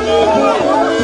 Thank you.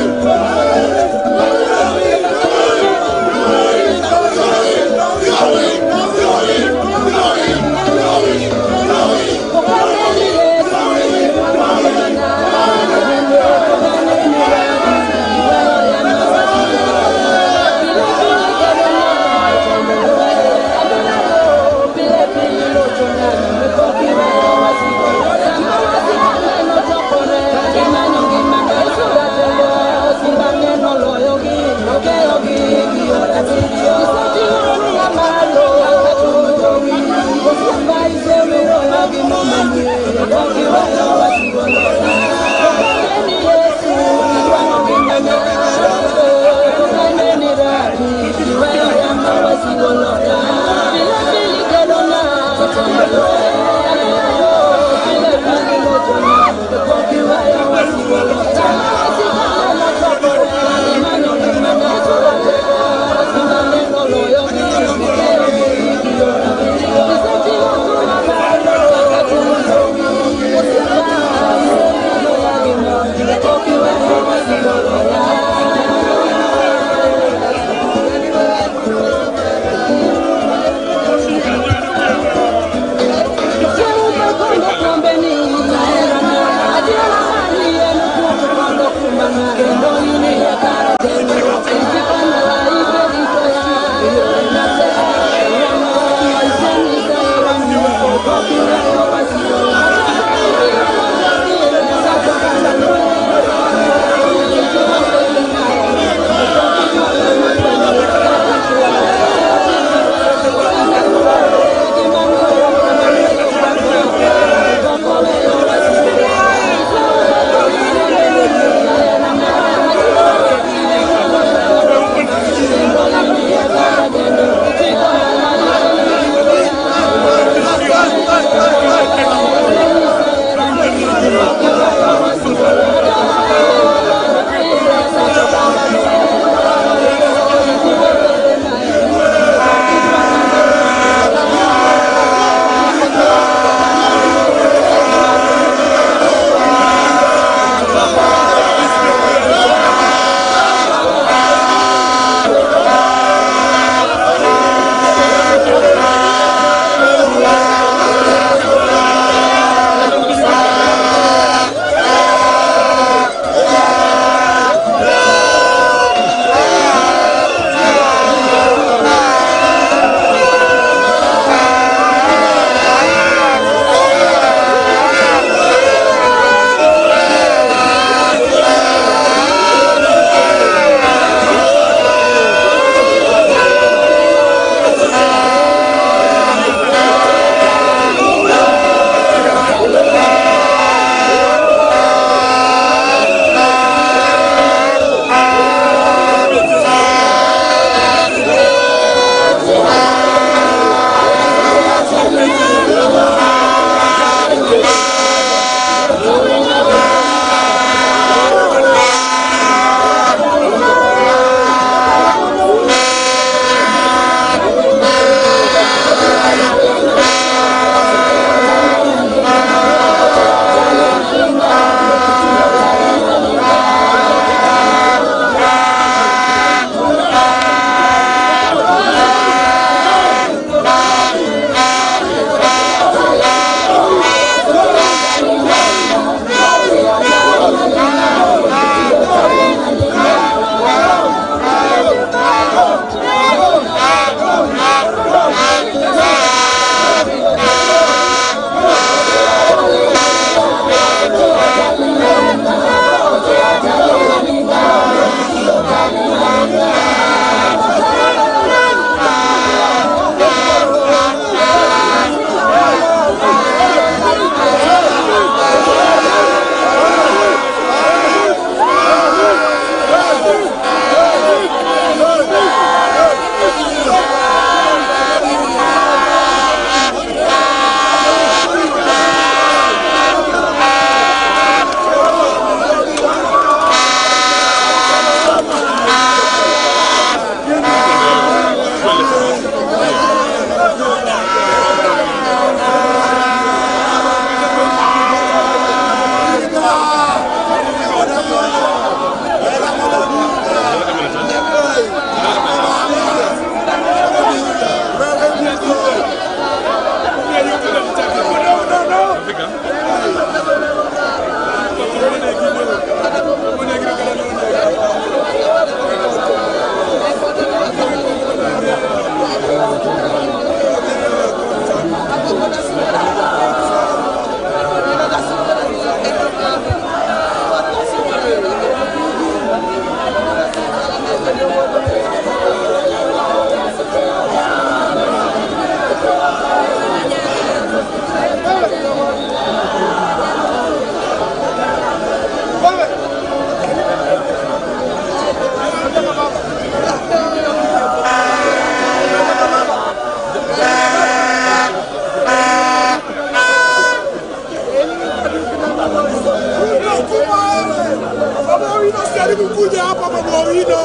Jaribu kuja hapa Babu Owino.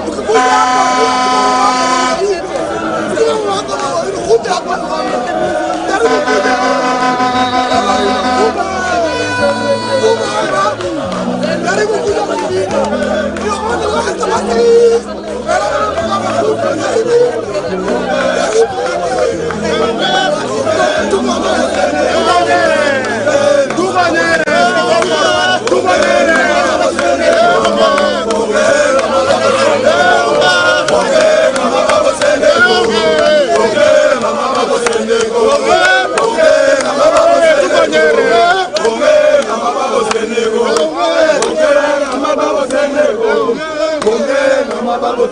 Ukikuja hapa kuja hapa, jaribu kuja jaribu kuja Babu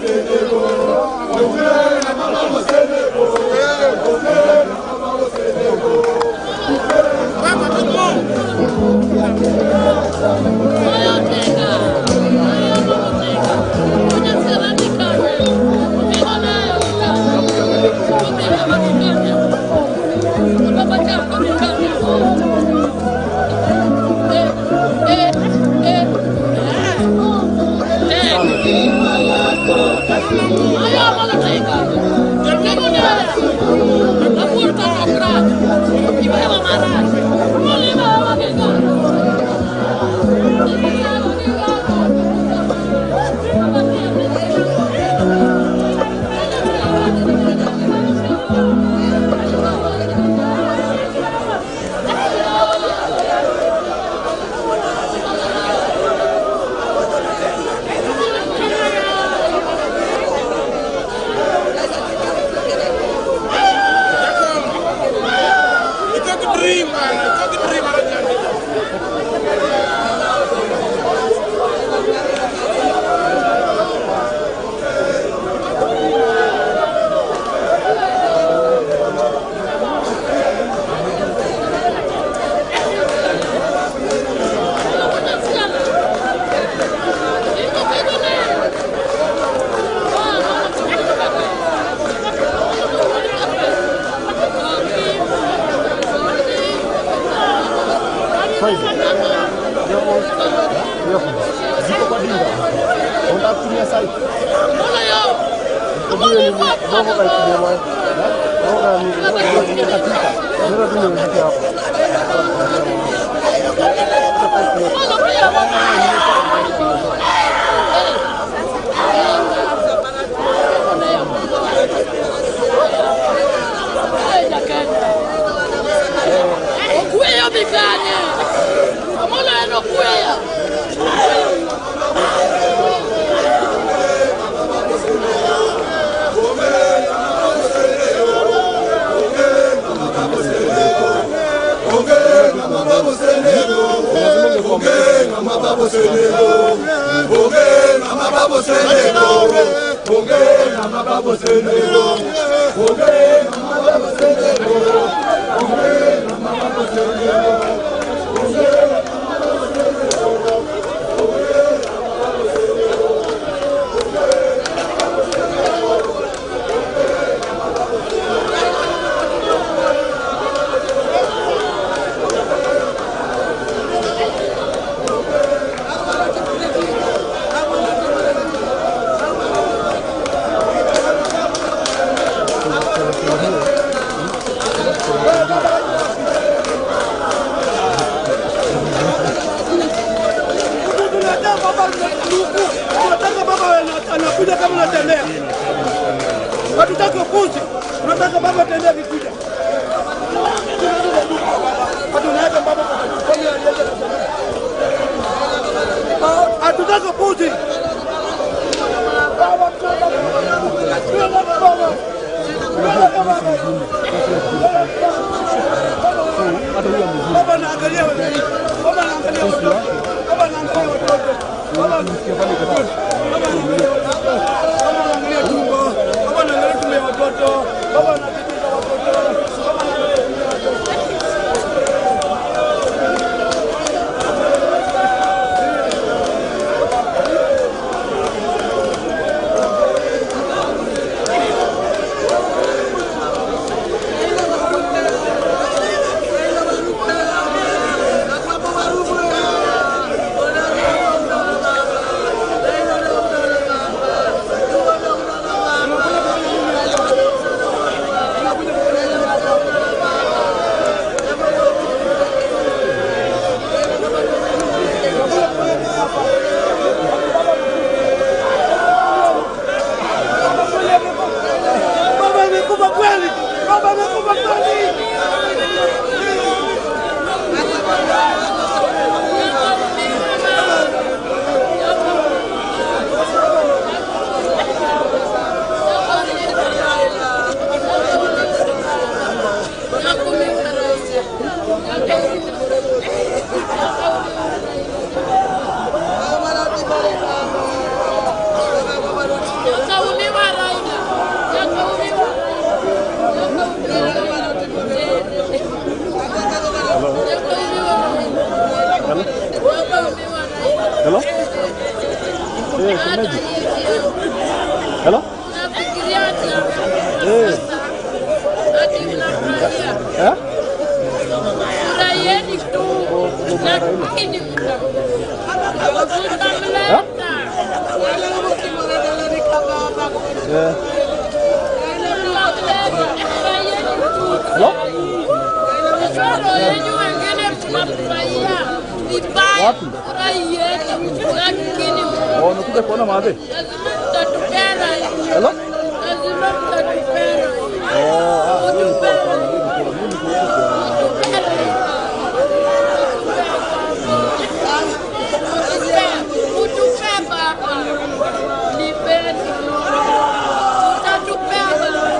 Tunataka baba anakuja kama anatembea. Hatutaki upuzi. Tunataka baba atembee akikuja. Hatunaweka baba kwa hatutaki upuzi. Baba, tunataka baba. Tunataka baba. Baba anaangalia wananchi. Baba anaangalia watoto. Baba anaangalia watoto. Baba anaangalia watoto. Baba anaangalia tumbo. Baba anaangalia tumbo ya watoto. Baba anatimiza watoto. Baba anaangalia tumbo ya watoto. Shemeji. Hello? Eh. Eh? Furahieni tu, lakini mtamleta. Eh. Furahieni tu. Hello? Michoro yenyu wengine mnafurahia vibaya. Wapi? Furahieni, lakini Oh, umekuja kuona madhe? lazima mtatupera. Hello? Lazima mtatupera. Oh, ah, mimi niko Mtupera. hapa, mimi niko huko. Mutupea baba, nipeni, utatupea baba.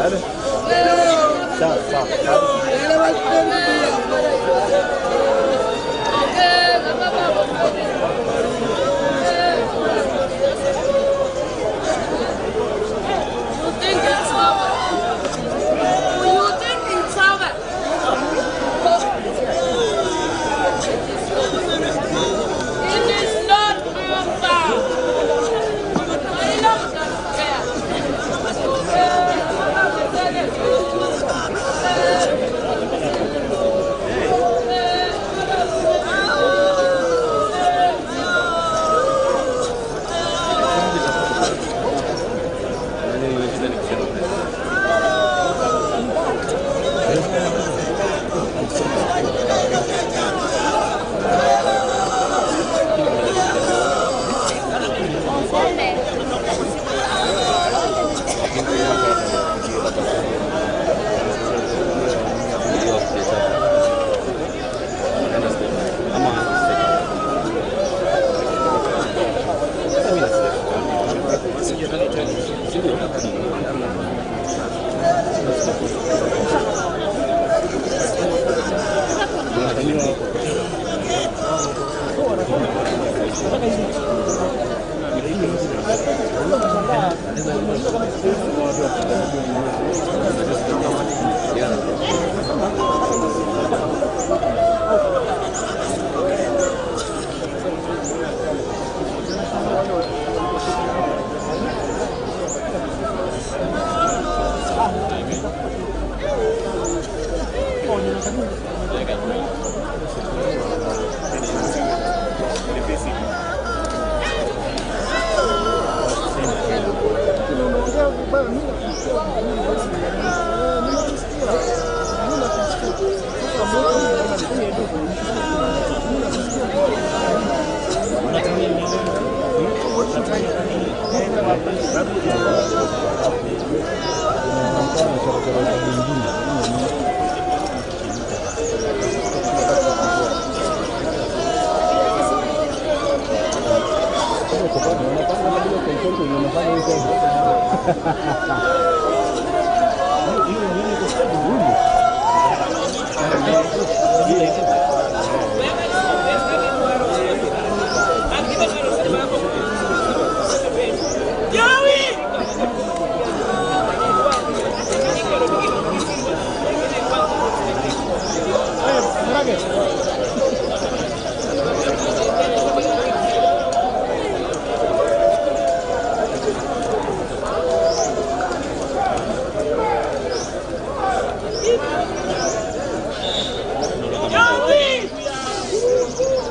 Sawa sawa. You think it's over? You think it's over? It is not over. I love that.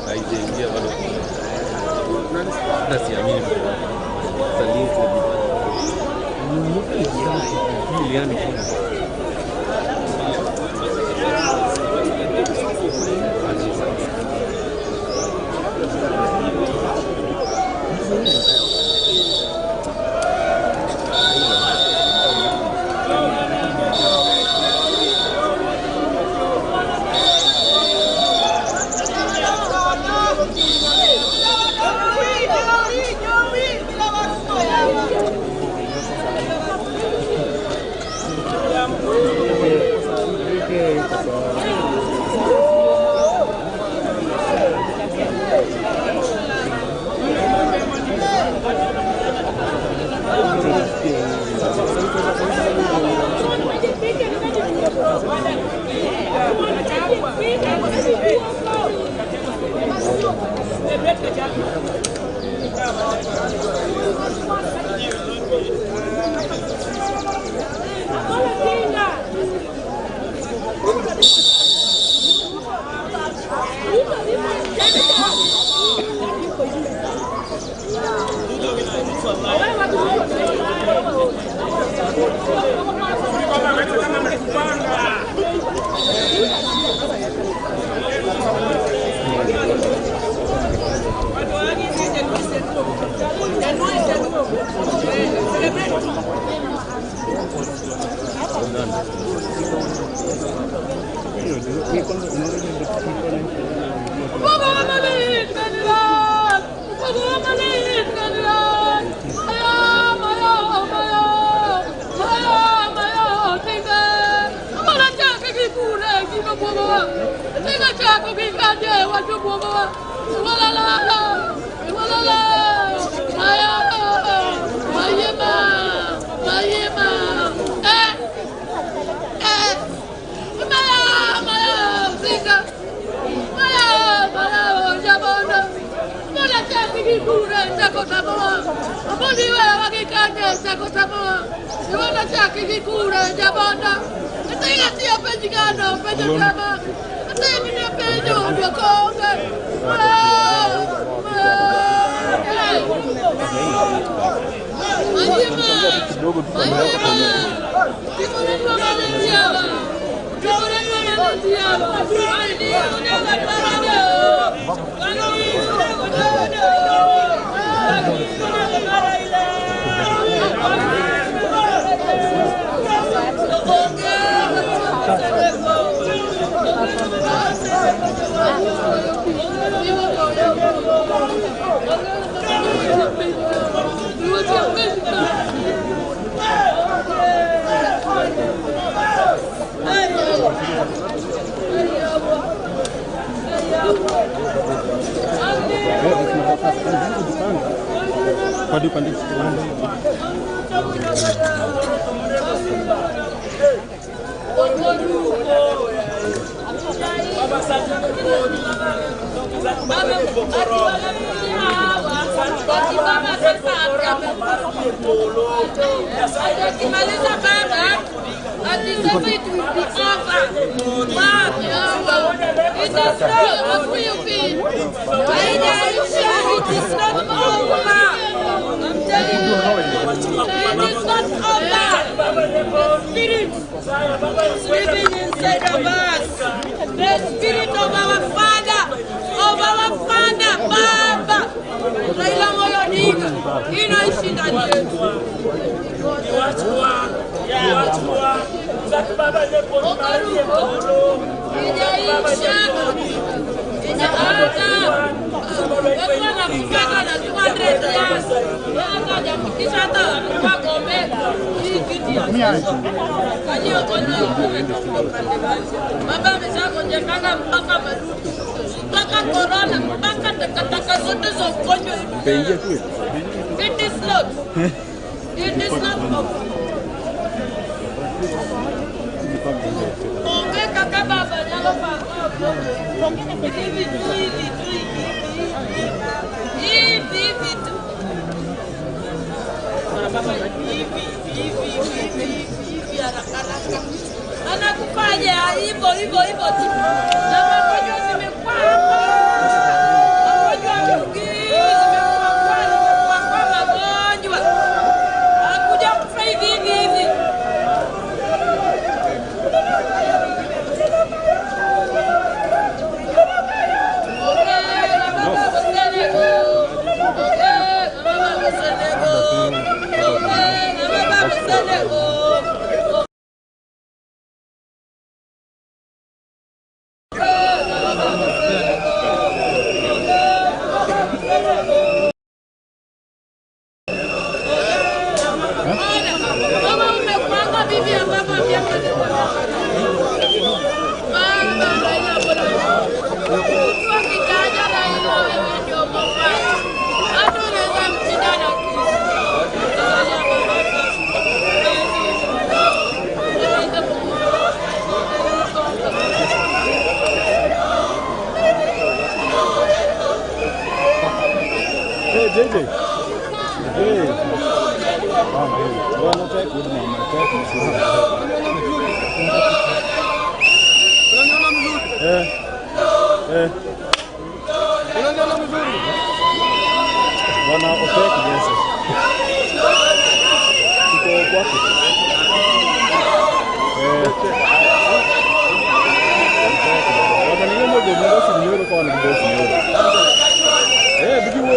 Haijaingia bado. Hata siamini. Sasa link ni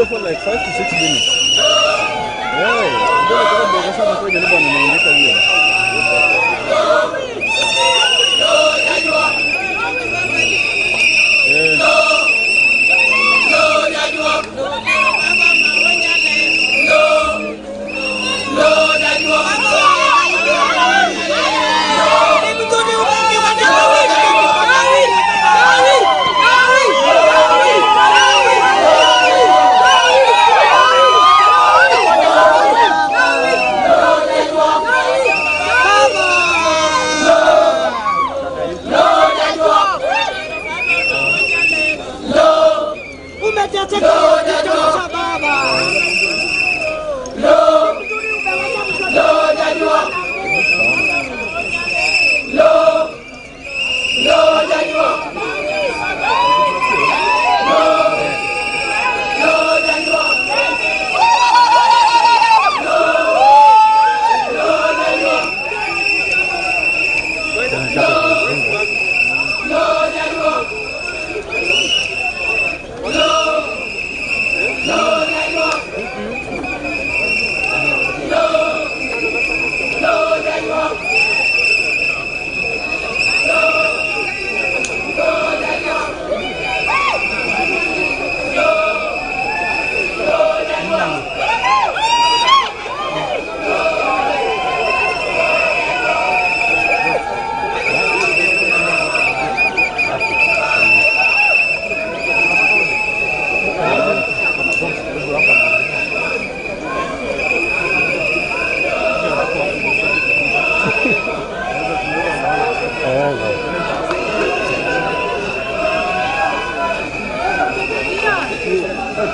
For like 5 to 6 minutes. Baba.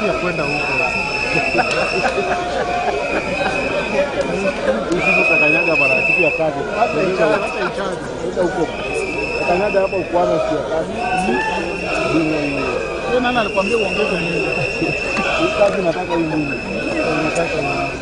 Pia kwenda huko. Utakanyaga mara siku ya kazi. Hata huko. Utakanyaga hapa ukwana siku ya kazi. Wewe nani alikwambia uongeze mwili? Hii kazi nataka hii mwili. Nataka hii.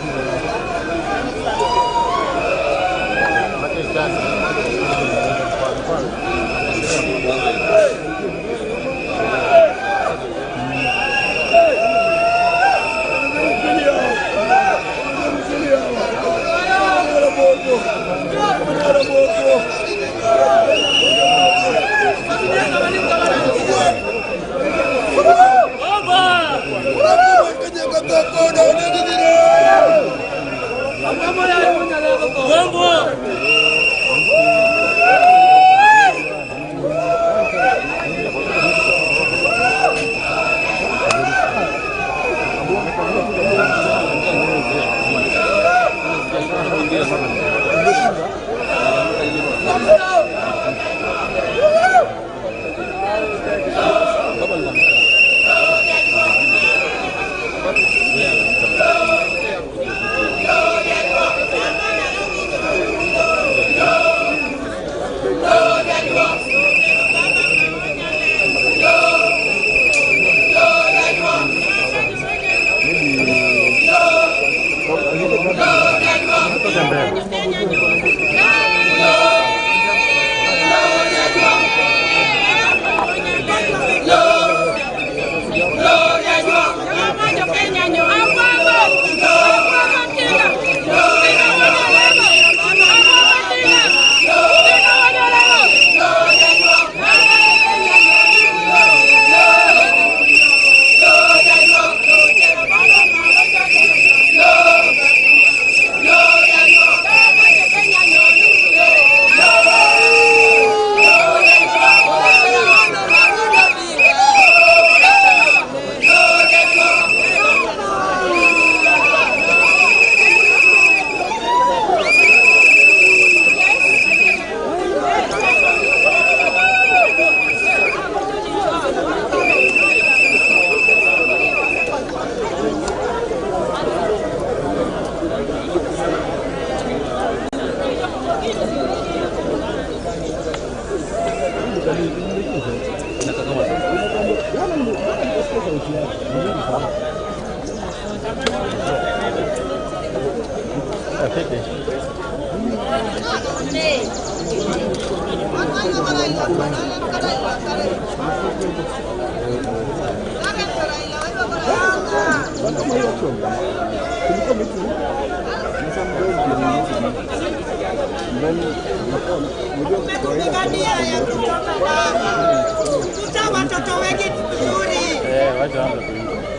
Tuta watoto wengi vizuri.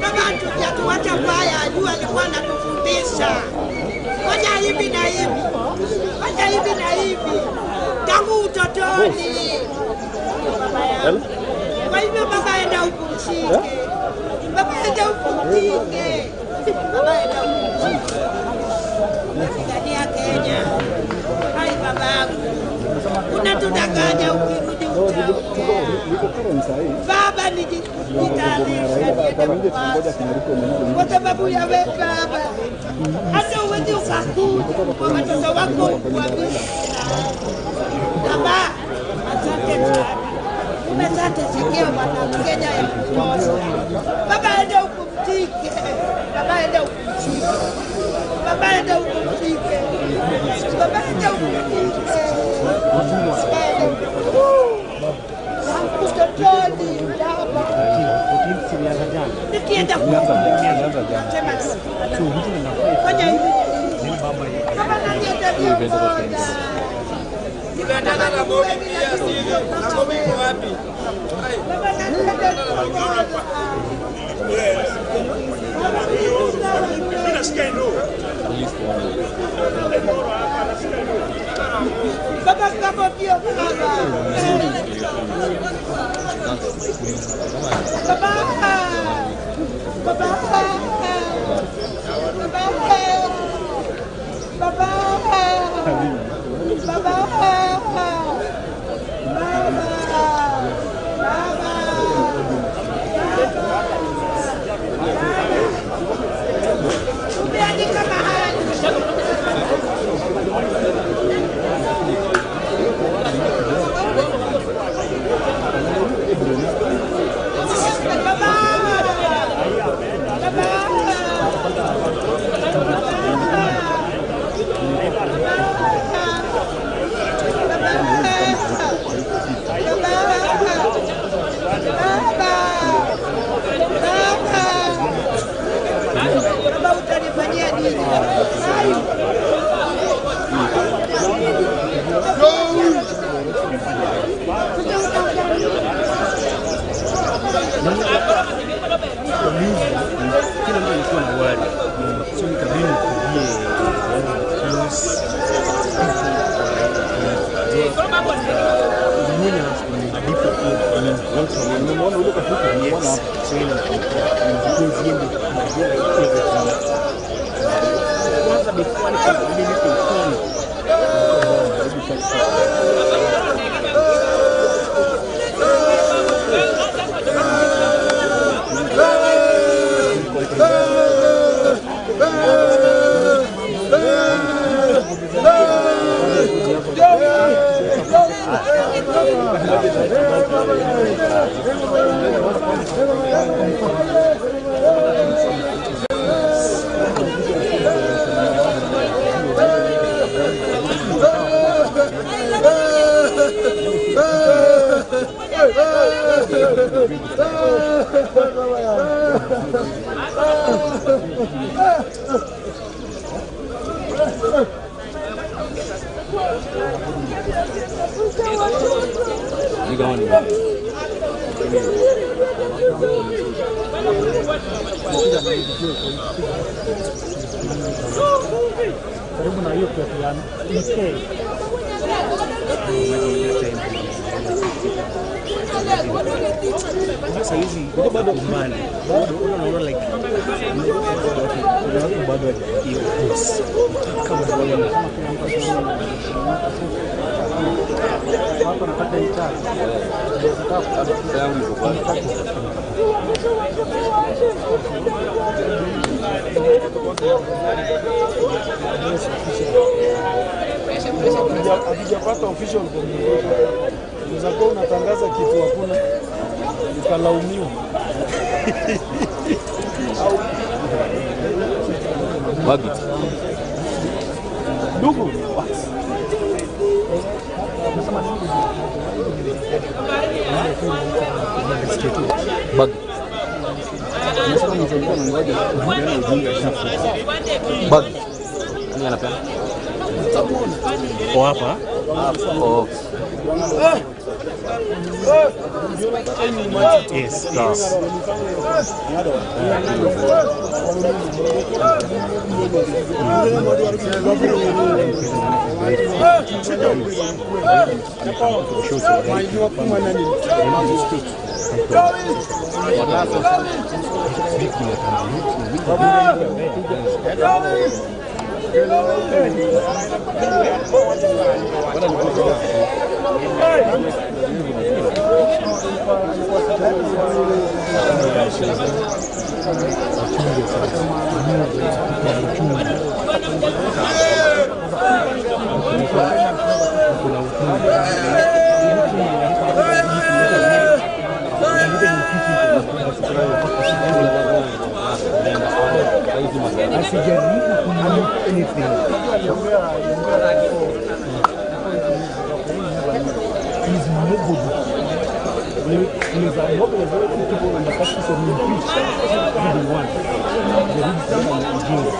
Baba hatujatuacha mbaya, jua alikuwa anatufundisha. Fanya hivi na hivi. Fanya hivi na hivi. Tangu utotoni. Kwa hivyo baba enda upumzike. Baba enda upumzike. Baba enda upumzike. Unapigania Kenya. Hai babangu. Unatudanganya ukirudi utaongea. Baba nijitayarisha niende Mombasa kwa sababu ya wewe baba. Hata uwezi ukakuja kwa watoto wako kuambia baba, asante sana, umeshatesekea wana Kenya ya kutosha. Baba enda upumzike, baba enda upumzike, baba enda upumzike, baba enda upumzike, baba enda upumzike. Utotoni baba, nikienda kusema fanya hivi baba, nani ataniongoza? Nimetaka na Bobi pia, na Bobi iko wapi? Baba, nani ataniongoza? Baba, kama pia baba. Baba, baba, baba, baba, baba. Nimeona ule kafupi, nimeona hapa. So yeye because yeye ndio anajua everything. Kwanza before ni anything phone. Karibu na hiyo kiatu ya EK. Sasa hizi bado mbali. Bado unaona like kuna watu bado hawajafikia boss. Kama wale Watu wanataka hii chai. Hatujapata official communication. Unaweza kuwa unatangaza kitu hakuna, ukalaumiwa. Wagit. Ndugu, Bag. Bag. Nani anapeana? Oh, hapa. Oh. Yes, yes. Asijaribu kumake anything. He's nobody. Unaweza mobilize people in the practice of impeach if you want. Jaribu kusema ni ujinga.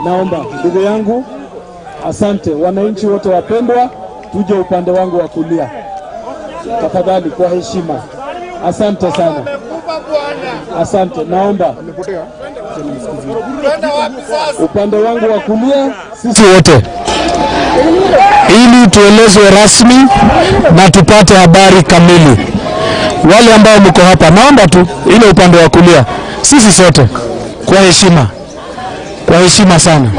Naomba ndugu yangu, asante wananchi wote wapendwa, tuje upande wangu wa kulia tafadhali, kwa heshima. Asante sana, asante. Naomba upande wangu wa kulia sisi wote ili tuelezwe rasmi na tupate habari kamili. Wale ambao mko hapa, naomba tu ile upande wa kulia, sisi sote kwa heshima, kwa heshima sana.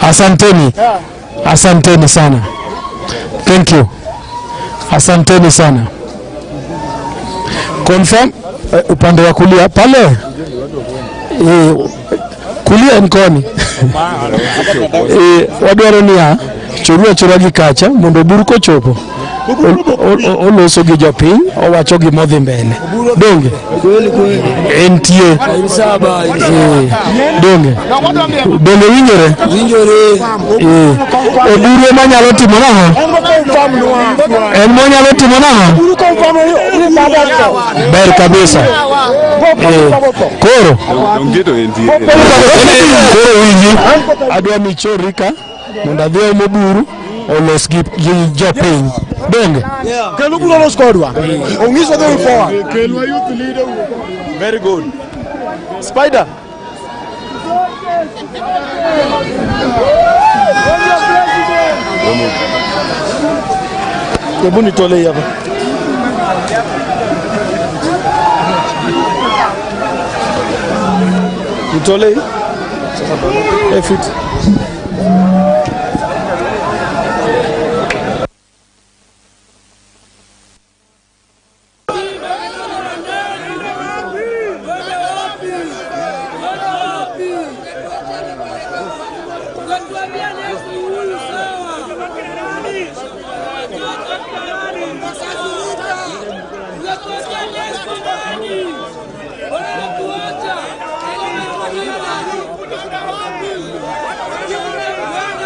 Asanteni, asanteni sana, thank you, asanteni sana. Confirm upande wa kulia pale. Kulia en koni. Wadwaro niya chorua achora gi kacha mondo Oburu kochopo oloso gi jopiny, owacho gimodhi mbele. Donge entie? Donge donge winjore? Oburu ema nyalo timo nang'o? En monyalo timo nang'o? Ber kabisa. Koro koro winji, adwa michori ka mondo adhi oom Oburu olos gi jopiny. Donge? Kelo biro los kodwa. Onyiso the way forward. Very good. Spider. Hebu nitolee hapa. Nitolee. Eh, fit. Ukatuambia next ni huyu sawa. Ukatuambia next ni nani? Wanatuacha. Wende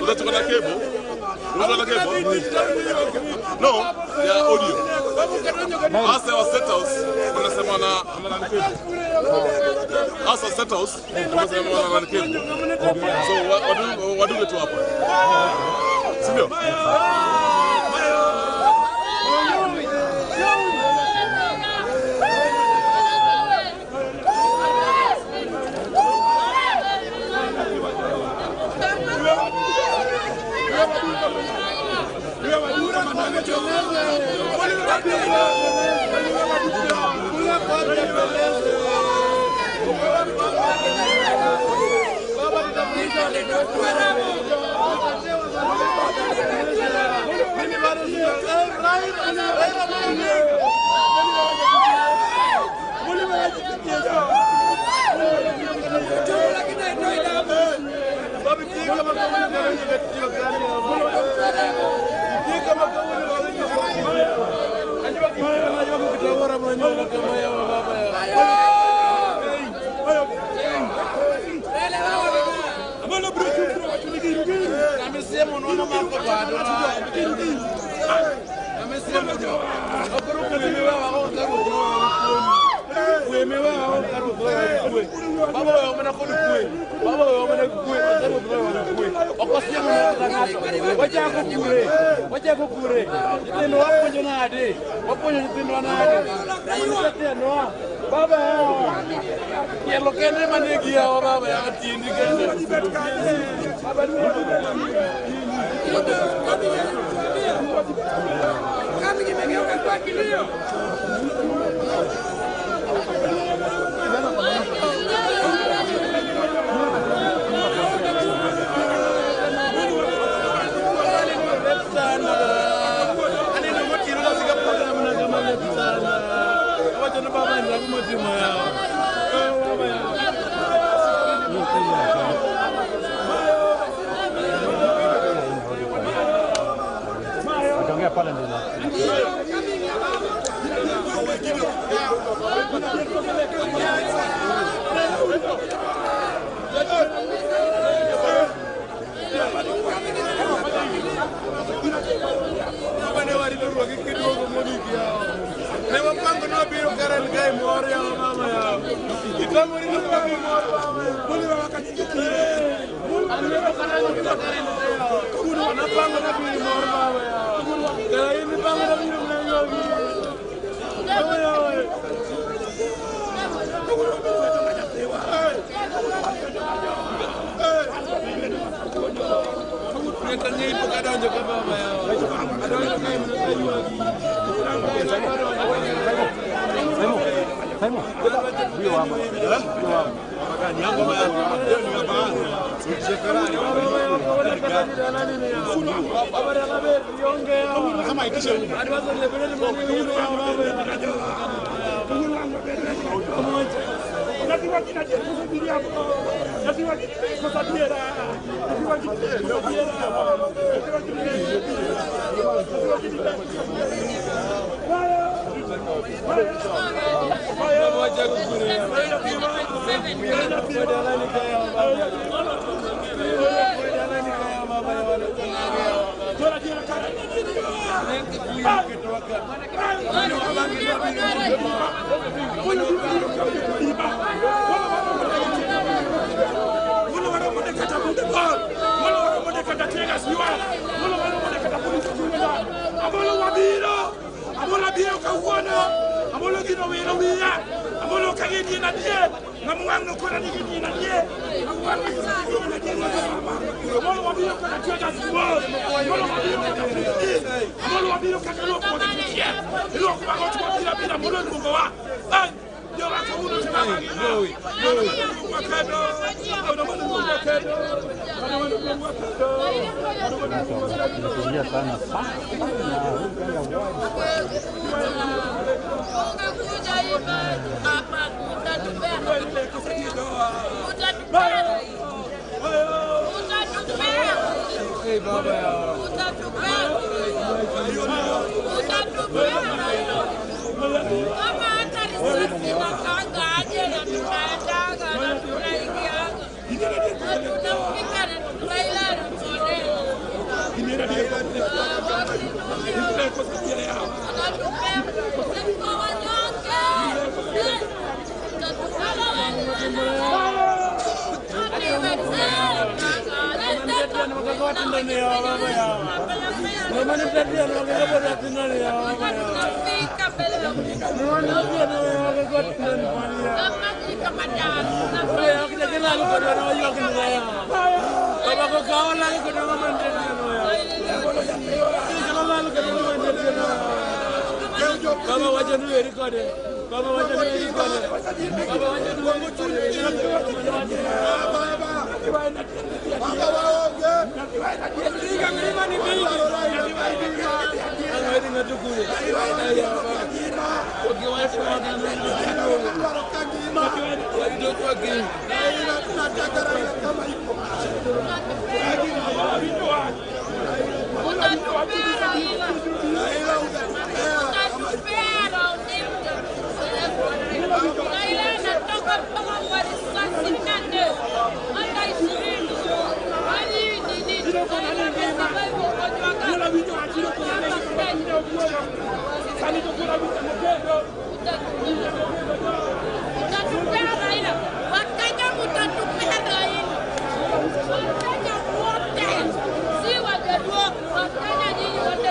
Utachukua cable. No, ya audio. Asa wa set house wanasema na Asa set house wanasema na cable. So waduge tu hapa. Sivyo? Ungekuja hivi hapa utatupea Kama hata risasi inakaanga aje na tunaendaga na tunaingiaga na tunafika na Raila anatuonea. Anatupea sisi wanyonge. Raila anatoka mpaka kwa risasi 8 hata 20. Hali ni nini? Raila amesurvive ugonjwa gani? Mtatupea Raila. Wakenya mtatupea Raila. Wakenya wote, si Wajaluo, Wakenya nyinyi wote.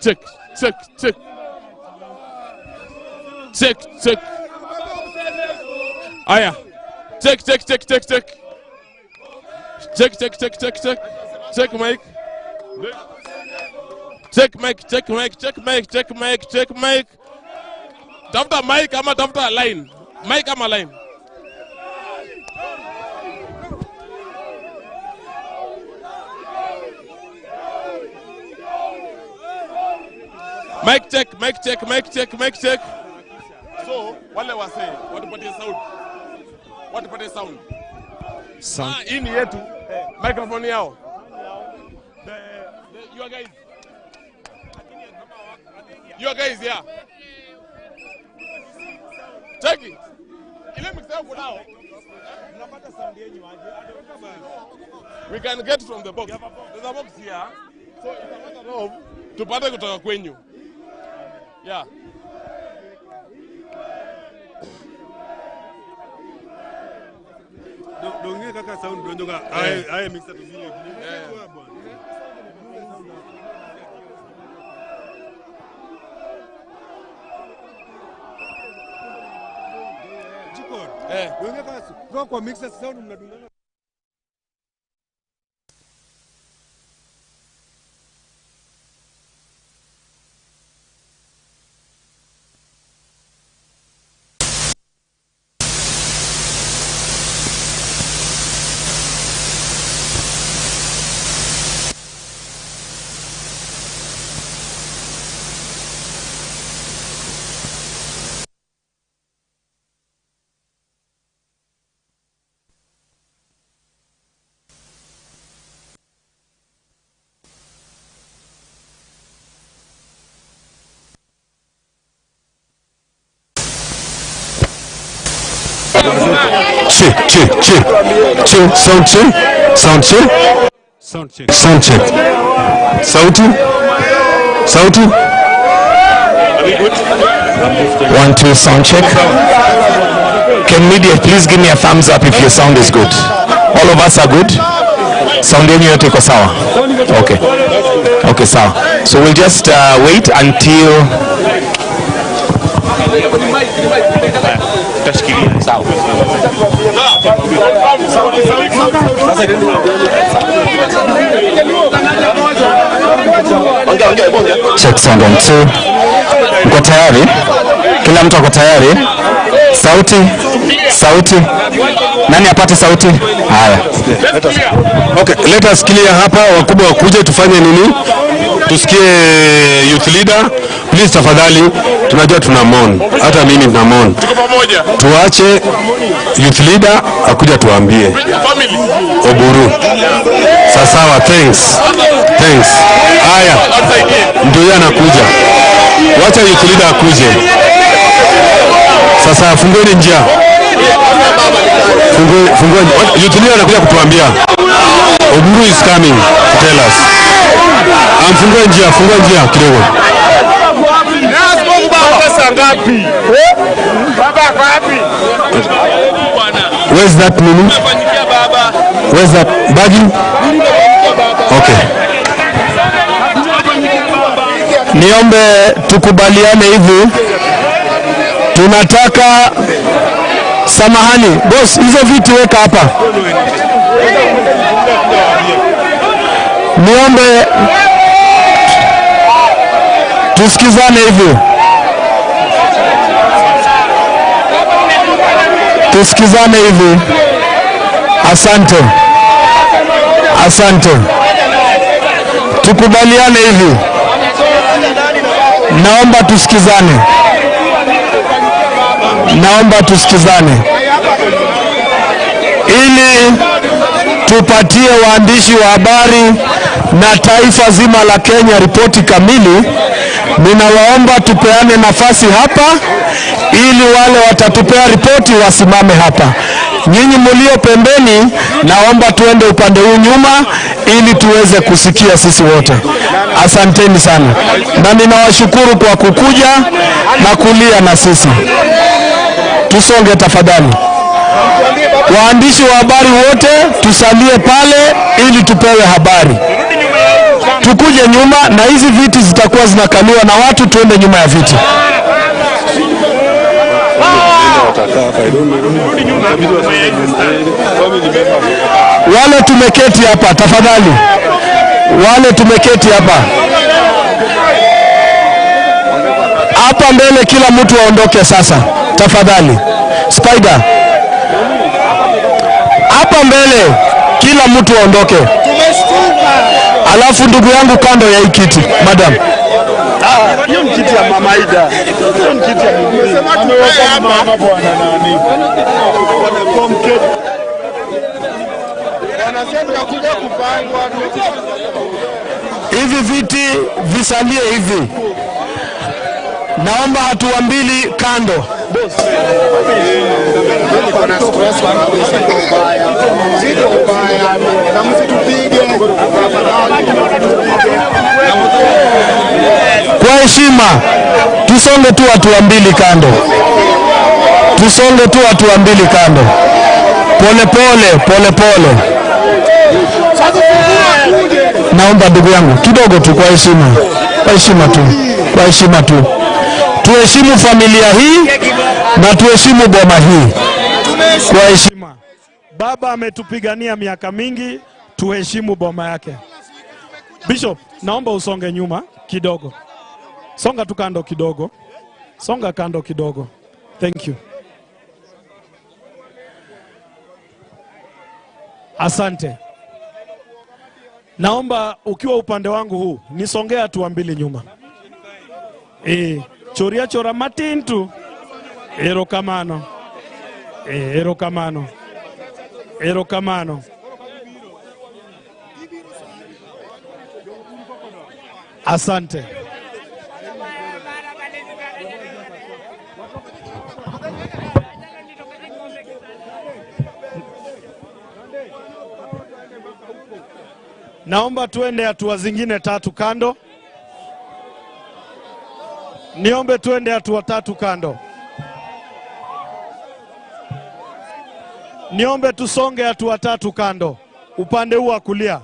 Check, check, check. Check, check. Aya. Check, check, check, check, check. Check, check, check, check, check. Check mic. Check mic, check mic, check mic, check mic, check mic. Tafuta mic ama tafuta line. Mic ama line. Mic check, mic check, mic check, mic check. So, wale wasee watupatie sound. Watupatie sound. Sound. Ah, hii ni yetu. Microphone yao. Your guys. Your guys, yeah. Check it. Ile mixer yako nao. We can get from the box. There's a box here. So it's a matter of tupate kutoka kwenyu. Yeah. Donge kaka sound donjoka aye aye mixer tuzile. Bwana. Jikon. Donge kaka kwa kwa mixer sound mnadungana. Check, check, check. Check, sound check. Sound check. Sound check. Sound check. Sauti. Sauti. 1 2 sound check. Can media please give me a thumbs up if your sound is good? All of us are good? Sound yenu yote iko sawa? Okay. Okay, sawa. So we'll just wait until Check sound 1 2. Mko tayari? Kila mtu ako tayari? Sauti? Sauti? Nani apate sauti? Haya. Okay, let us clear hapa, wakubwa wakuje tufanye nini? Tusikie youth leader. Please tafadhali, tunajua tuna mourn. Hata mimi nina mourn. Tuko pamoja. Tuache youth leader akuja tuambie. Family. Oburu. Sawa, thanks. Thanks. Haya. Ndio yeye anakuja. Wacha youth leader akuje. Sasa fungueni njia. Fungueni. Youth leader anakuja kutuambia. Oburu is coming to tell us. Amfungue njia, fungua njia kidogo. Where's that nini? Where's that baggy? Okay. Niombe tukubaliane hivi. Tunataka, samahani boss, hizo viti weka hapa. Niombe tusikizane hivi. Tusikizane hivi. Asante. Asante. Tukubaliane hivi. Naomba tusikizane. Naomba tusikizane. Ili tupatie waandishi wa habari na taifa zima la Kenya ripoti kamili, ninawaomba tupeane nafasi hapa ili wale watatupea ripoti wasimame hapa. Nyinyi mlio pembeni, naomba tuende upande huu nyuma ili tuweze kusikia sisi wote. Asanteni sana. Na ninawashukuru kwa kukuja na kulia na sisi. Tusonge tafadhali. Waandishi wa habari wote tusalie pale ili tupewe habari. Tukuje nyuma na hizi viti zitakuwa zinakaliwa na watu, tuende nyuma ya viti. Wale tumeketi hapa tafadhali, wale tumeketi hapa hapa mbele, kila mtu aondoke sasa tafadhali. Spider hapa mbele, kila mtu aondoke. Alafu ndugu yangu kando ya hii kiti, madam. Hiyo ni kiti ya Mama Ida. Hiyo ni kiti ya Ameweka mama bwana nani. Hivi viti visalie hivi, naomba hatua mbili kando. Kwa heshima tusonge tu hatua mbili kando, tusonge tu hatua mbili kando, pole pole pole pole. Naomba ndugu yangu kidogo tu, kwa heshima, kwa heshima tu, kwa heshima tu, tuheshimu familia hii na tuheshimu boma hii kwa heshima. Baba ametupigania miaka mingi, tuheshimu boma yake. Bishop, naomba usonge nyuma kidogo, songa tu kando kidogo, songa kando kidogo. Thank you. Asante. Naomba ukiwa upande wangu huu nisongee hatua mbili nyuma. Choria chora matin tu. Erokamano. Erokamano. Erokamano. Asante. Naomba tuende hatua zingine tatu kando. Niombe tuende hatua tatu kando. Niombe tusonge hatua tatu kando, upande huu wa kulia.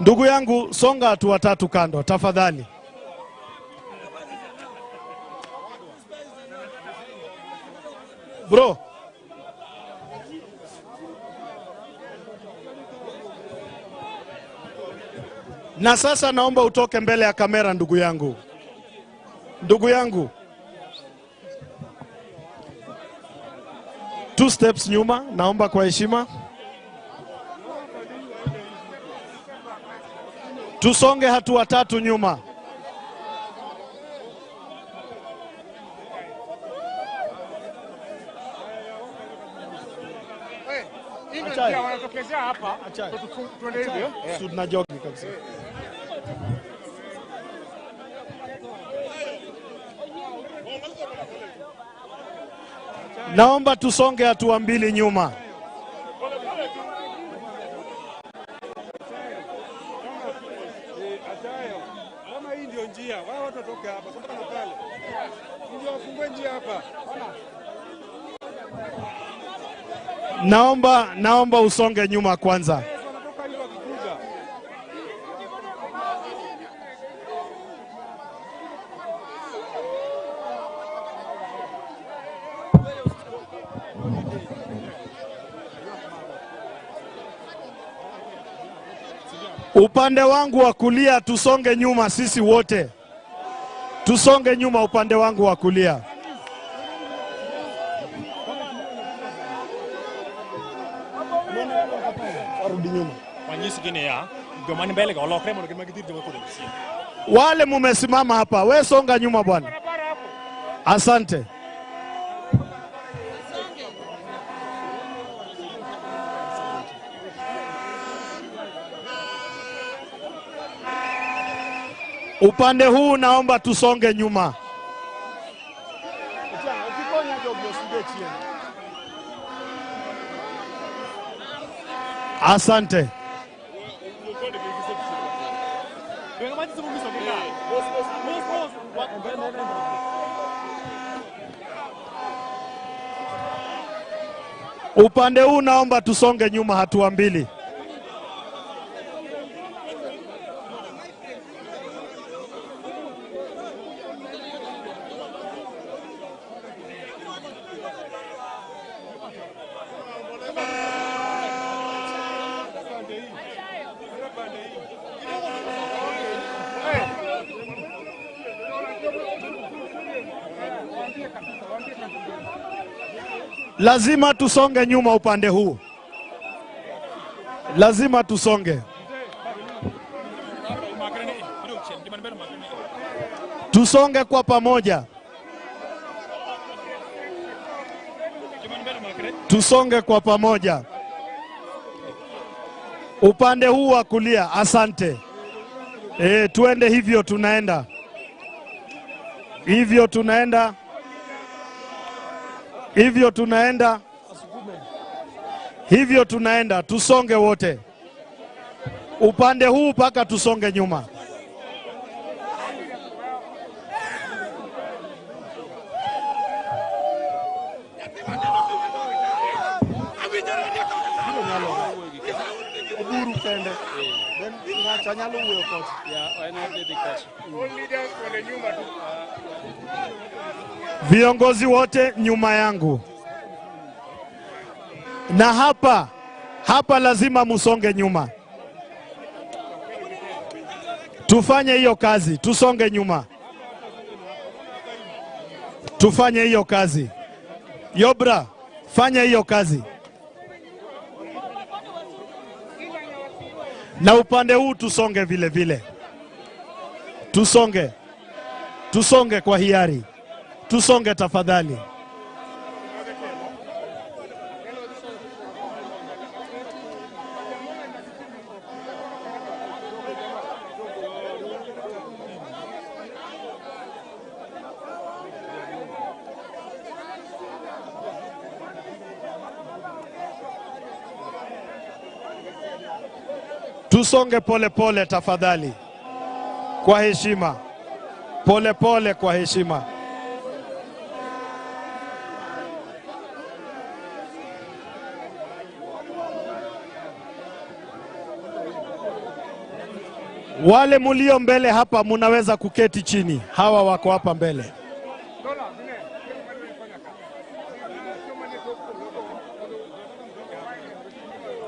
Ndugu yangu, songa hatua tatu kando tafadhali. Bro, na sasa naomba utoke mbele ya kamera ndugu yangu. Ndugu yangu, 2 steps nyuma, naomba kwa heshima. Tusonge hatua tatu nyuma. Jogi kabisa. Naomba tusonge hatua mbili nyuma. Naomba usonge nyuma kwanza. Upande wangu wa kulia tusonge nyuma sisi wote. Tusonge nyuma upande wangu wa kulia. Wale mumesimama hapa, we songa nyuma bwana. Asante. Upande huu naomba tusonge nyuma. Asante. Upande huu naomba tusonge nyuma hatua mbili. Lazima tusonge nyuma upande huu, lazima tusonge, tusonge kwa pamoja, tusonge kwa pamoja upande huu wa kulia. Asante. Tuende hivyo, tunaenda hivyo, tunaenda hivyo, tunaenda hivyo, tunaenda. Tusonge wote upande huu mpaka tusonge nyuma. Oburu kende. Then ng'ato nyalo wuoyo kocha. Viongozi wote nyuma yangu, na hapa hapa lazima musonge nyuma, tufanye hiyo kazi, tusonge nyuma, tufanye hiyo kazi. Yobra, fanya hiyo kazi, na upande huu tusonge vile vile, tusonge, tusonge kwa hiari, tusonge tafadhali. Tusonge pole pole tafadhali, kwa heshima, pole pole kwa heshima. Wale mulio mbele hapa munaweza kuketi chini, hawa wako hapa mbele.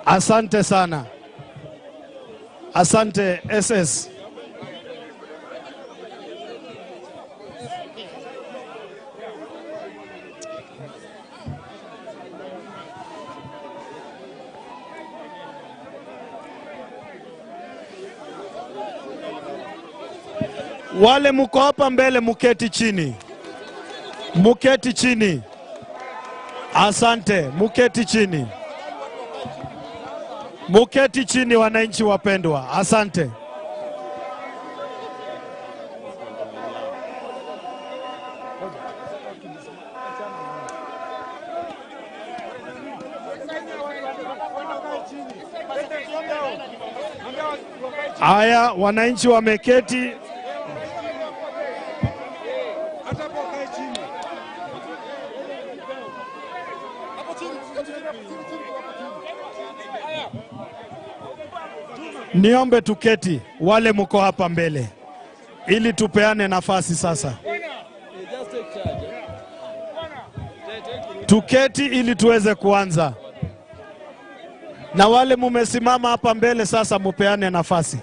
Asante sana. Asante SS. Wale muko hapa mbele muketi chini, muketi chini. Asante, muketi chini, muketi chini wananchi wapendwa, asante. Haya, wananchi wameketi. Niombe tuketi wale muko hapa mbele ili tupeane nafasi sasa. Tuketi ili tuweze kuanza. Na wale mumesimama hapa mbele sasa mupeane nafasi.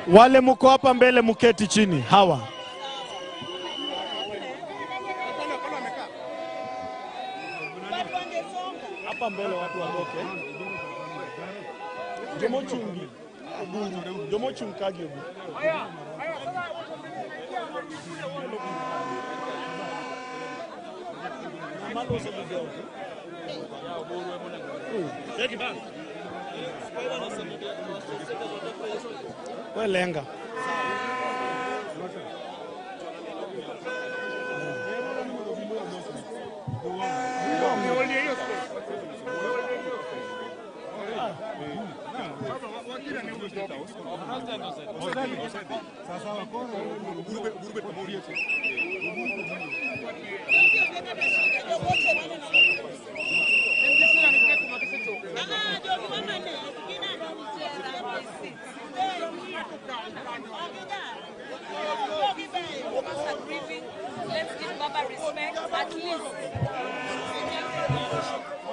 Wale muko hapa mbele muketi chini hawa. Hapa mbele watu watoke. Jomo chungi. Oburu. Jomo chungkagi Oburu. We lenga.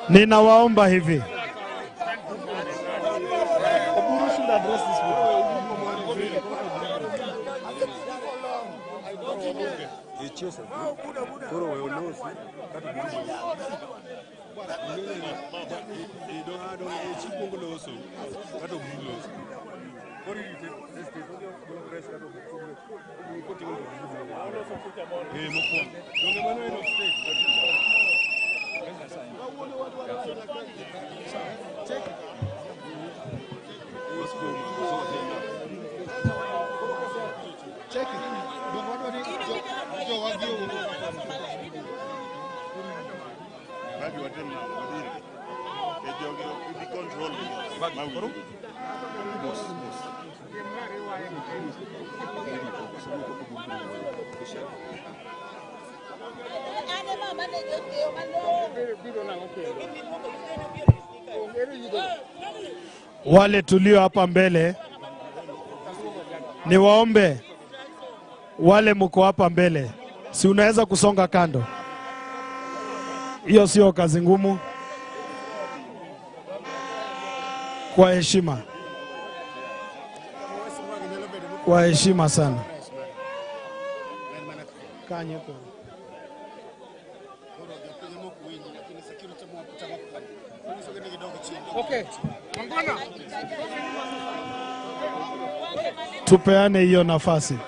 Ninawaomba hivi. Oburu should address this meeting. Wale tulio hapa mbele, niwaombe wale mko hapa mbele, si unaweza kusonga kando? Hiyo sio kazi ngumu. Kwa heshima, kwa heshima sana. Kanye kwa Okay. Tupeane hiyo nafasi.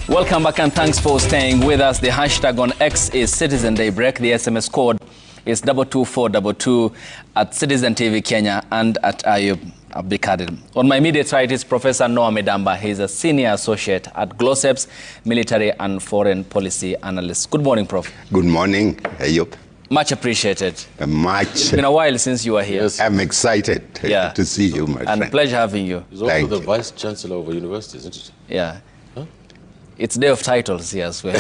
Welcome back and thanks for staying with us. The hashtag on X is Citizen Daybreak. The SMS code is 22422 at Citizen TV Kenya and at Ayub Abdikadir. On my immediate right is Professor Noah Midamba. He's a senior associate at Gloceps, military and foreign policy analyst. Good morning, Prof. Good morning, Ayub. Much appreciated. Much. It's been a while since you were here. Yes. I'm excited to see you, my friend. And pleasure having you. He's also the Vice Chancellor of a university, isn't it? Yeah. Huh? It's day of titles here as well.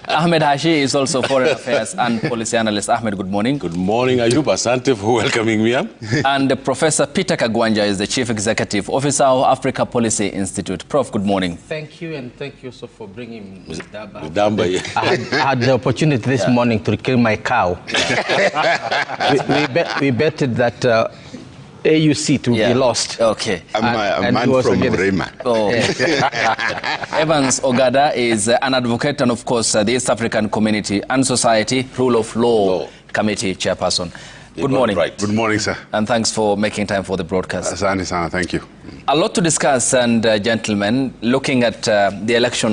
Ahmed Hashi is also foreign affairs and policy analyst. Ahmed, good morning. Good morning, Ayub. Asante for welcoming me up. And Professor Peter Kagwanja is the Chief Executive Officer of Africa Policy Institute. Prof, good morning. Thank you, and thank you also for bringing Midamba. Midamba, yeah. I had the opportunity this morning to kill my cow. We betted that AUC to be lost. Okay. I'm a man from Mrima. Oh. Evans Ogada is an advocate and, of course, the East African Community and Society Rule of Law Committee Chairperson. Good morning. Right. Good morning, sir. And thanks for making time for the broadcast. Asante sana, thank you. A lot to discuss, and gentlemen, looking at the election